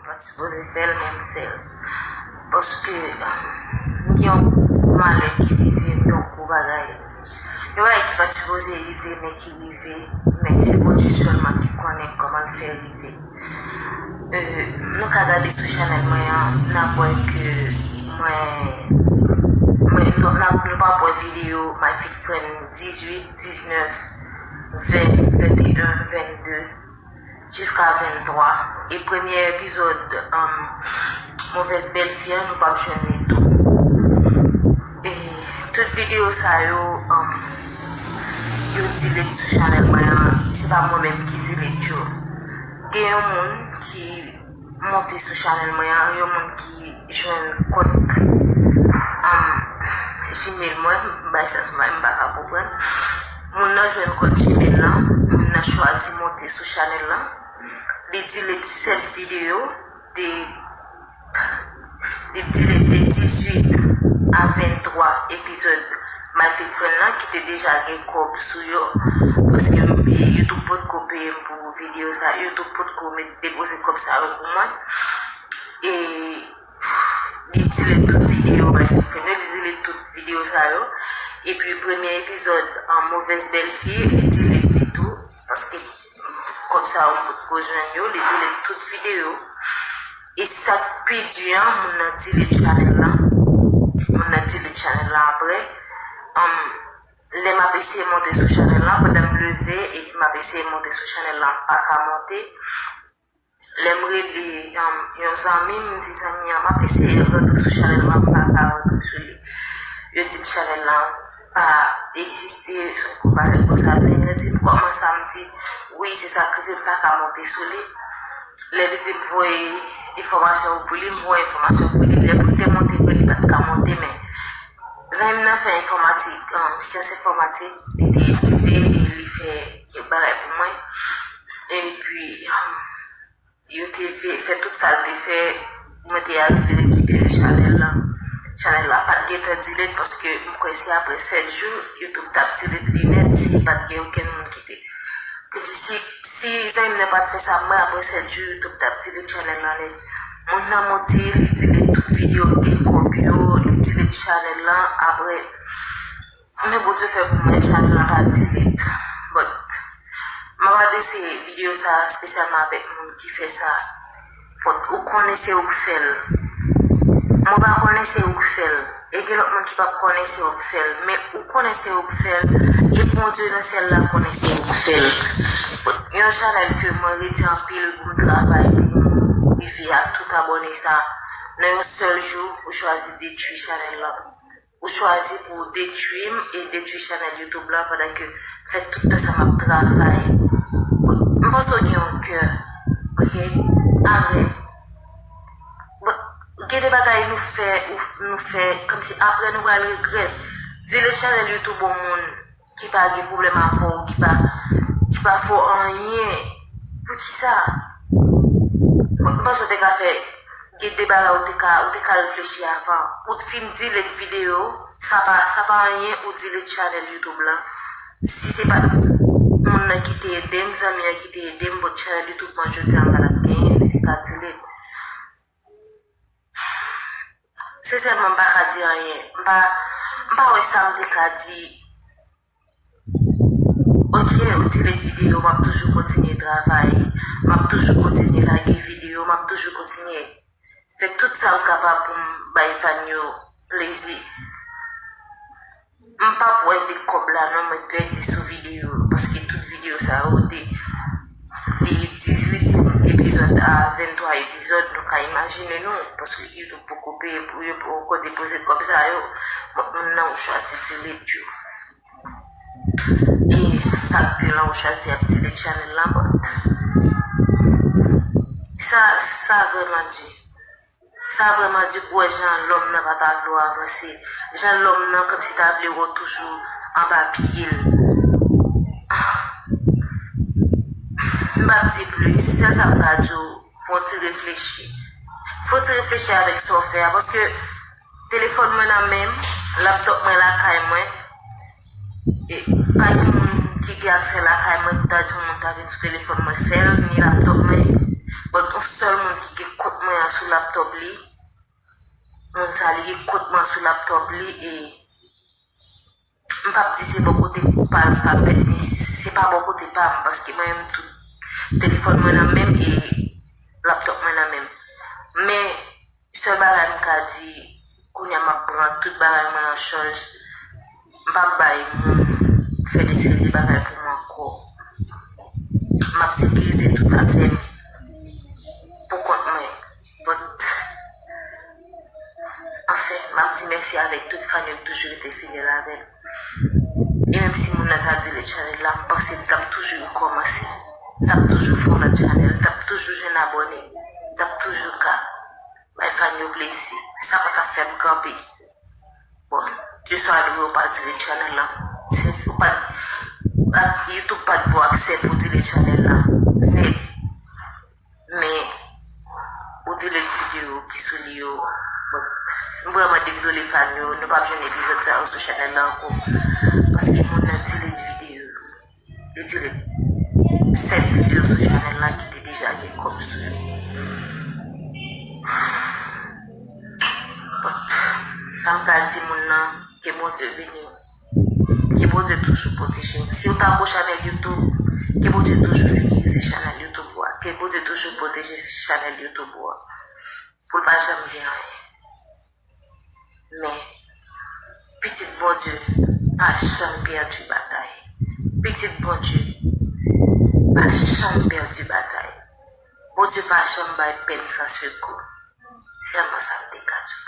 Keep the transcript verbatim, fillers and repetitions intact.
pa t sipoze fè l, men m fè l. Paske, m gen yon gwo malè ki rive m, yon gwo bagay. Yon bagay ki pa t sipoze rive, men ki rive, men se Bondye sèlman ki konnen kòman l fè rive. Euh, nou ka gade sou chanèl mwen an, n ap wè ke mwen, mwen, nou, n ap, nou p ap wè videyo My Fake Friend dizuit, diznèf, ven, venteyen, vennde, jiska venntwa. E premye epizòd, um, Mauvaise Belle-Fille an, nou p ap jwenn li tou. E tout videyo sa yo, um, yo delete sou chanèl mwen an, se pa mwen menm ki delete yo. Gen yon moun ki monte sou chanèl mwen an, yon moun ki jwenn kont, um, Gmail mwen, m bay sa sou mwen, m pa ka konprann. Moun nan jwenn kont Gmail lan, moun nan chwazi monte sou chanèl lan. Li delete sèt videyo, de, li delete de dizuit a venntwa epizòd My Fake Friend lan, ki te deja gen kòb sou yo, paske, e, YouTube potko peye m pou videyo sa, YouTube potko met depoze kòb sa yo pou mwen. E li delete tout videyo My Fake Friend yo, li delete tout videyo sa yo. Epi premye epizòd an Mauvaise Belle-Fille, li delete li tou, paske kòb sa yo m potko jwenn yo, li delete tout videyo. E sa k pi di an, moun nan delete chanèl lan. Moun nan delete chanèl lan apre. Um, lè m ap eseye monte sou chanèl lan, pandan m leve, epi m ap eseye monte sou chanèl lan, m pa ka monte. Lè m rele, um, yon zanmi, m di zanmi an, m ap eseye rantre sou chanèl lan, m pa ka rantre sou li. Yo di m chanèl lan pa egziste, se yon bagay konsa. Zanmi an di m, kòman sa? M di, wi, se sa k rive, m pa ka monte sou li. Lè li di m voye enfòmasyon pou li, m voye enfòmasyon pou li. Lè pou l te monte vre, li pa t ka monte, men zanmi m nan fè enfòmatik, um, syans enfòmatik, li te etidye e li fè kèk bagay pou mwen. Epi, um, yo te fè, fè tout sa l te fè, mwen te arive rekipere chanèl lan. Chanèl la pa t gentan delete paske m kwè se apre sèt jou, YouTube t ap delete li nèt si pa t gen okenn moun ki te. Pou di si, si zanmi m nan pa t fè sa, mwen apre sèt jou, YouTube t ap delete chanèl lan nèt. Moun nan monte, li delete tout videyo, gen kòb yo, li delete chanèl lan. Apre, men Bondye fè pou mwen, chanèl lan pa delete. But, m ap adrese videyo sa espesyalman avèk moun ki fè sa. But, ou konnen se ou k fè l. Mwen pa konnen se ou k fè l. E gen lòt moun ki p ap konnen se ou k fè l. Men ou konnen se ou k fè l. E Bondye nan syèl la konnen se ou k fè l. But, yon chanèl ke mwen redi anpil pou m travay, pou m rive a tout abòne sa. Nan yon sèl jou, ou chwazi detwi chanèl lan. Ou chwazi pou w detwi m e detwi chanèl YouTube la pandan ke m fè tout tan sa m ap travay. M panse w gen yon kè, oke? Avè. Bon, gen de bagay nou fè, ou, nou fè, kòmsi apre nou pral regrèt. Delete chanèl YouTube yon moun ki pa gen pwoblèm avè w, ki pa, ki pa fè w anyen. Poukisa? Bon, m panse w te ka fè Gen de bagay ou te ka, ou te ka reflechi avan. Ou t fin delete videyo, sa pa, sa pa anyen ou delete chanèl YouTube lan. Si se pa t moun nan ki te ede m, zanmi an ki te ede m, but chanèl YouTube mwen jodi a m pa t ap genyen, li te ka delete. Sensèman, m pa ka di anyen. M pa, m pa wè sa m te ka di. Ok, ou delete videyo, m ap toujou kontinye travay. M ap toujou kontinye lage videyo, m ap toujou kontinye fè tout sa m kapab pou m bay fan yo plezi. M p ap wè de kòb la non, mwen pèdi sou videyo, paske tout videyo sa yo te, te dizuit epizòd a venntwa epizòd, nou ka imajine nou, paske YouTube poko peye pou yo, poko depoze kòb sa yo, bon, moun nan ou chwazi delete yo. E sa k pi lan ou chwazi ap delete chanèl la, but sa, sa vrèman di. Sa vrèman di pou wè jan lòm nan pa ta vle w avanse. Jan lòm nan kòmsi ta vle wè w toujou anba pye l. M p ap di plis, sèl sa m ka di w, fè w ti reflechi. Fè w ti reflechi avèk sa w fè a, paske telefòn mwen nan men m, laptòp mwen lakay mwen. E pa gen moun ki gen aksè lakay mwen pou ta di yon moun ta vin sou telefòn mwen fè l, ni laptòp mwen. But yon sèl moun ki gen kont mwen an sou laptop li, moun sa li gen kont mwen an sou laptop li, e m p ap di se bò kote pa l sa fèt, men se pa bò kote pa m, paske mwen menm tou telefòn mwen nan men m e laptop mwen nan men m. Men sèl bagay m ka di, kounye a m ap pran tout bagay mwen an chaj. M p ap bay moun fè de seri de bagay pou mwen ankò. M ap sekirize tout afè m pou kont mwen. But, anfen, m ap di mèsi avèk tout fan yo ki toujou rete fidèl avè m. E menm si moun nan ta delete channel la, m panse m t ap toujou rekòmanse. M t ap toujou fè yon lòt channel, m t ap toujou jwenn abòne, m t ap toujou ka bay fan yo plezi. Sa pa t ap fè m kanpe. Bon, Dye swa lwe ou pa delete channel la. Se ou pa t, YouTube pa t ba w aksè pou delete channel la nèt. Men ou delete videyo ki sou li yo. Bon, m vrèman dezole fan yo, nou p ap jwenn epizòd sa yo sou channel la ankò. Paske moun nan delete videyo. Li delete sèt videyo sou channel la ki te deja gen kòb sou yo. But, sa m ka di moun nan, ke Bondye beni w. Ke Bondye toujou pwoteje w. Si w ta gwo chanèl YouTube, ke Bondye toujou sekirize chanèl YouTube ou a. Ke Bondye toujou pwoteje chanèl YouTube ou a. Pou l pa janm gen anyen. Men, pitit Bondye pa janm pèdi batay. Pitit Bondye pa janm pèdi batay. Bondye pa janm bay pèn san sekou. Sèlman sa m te ka di w.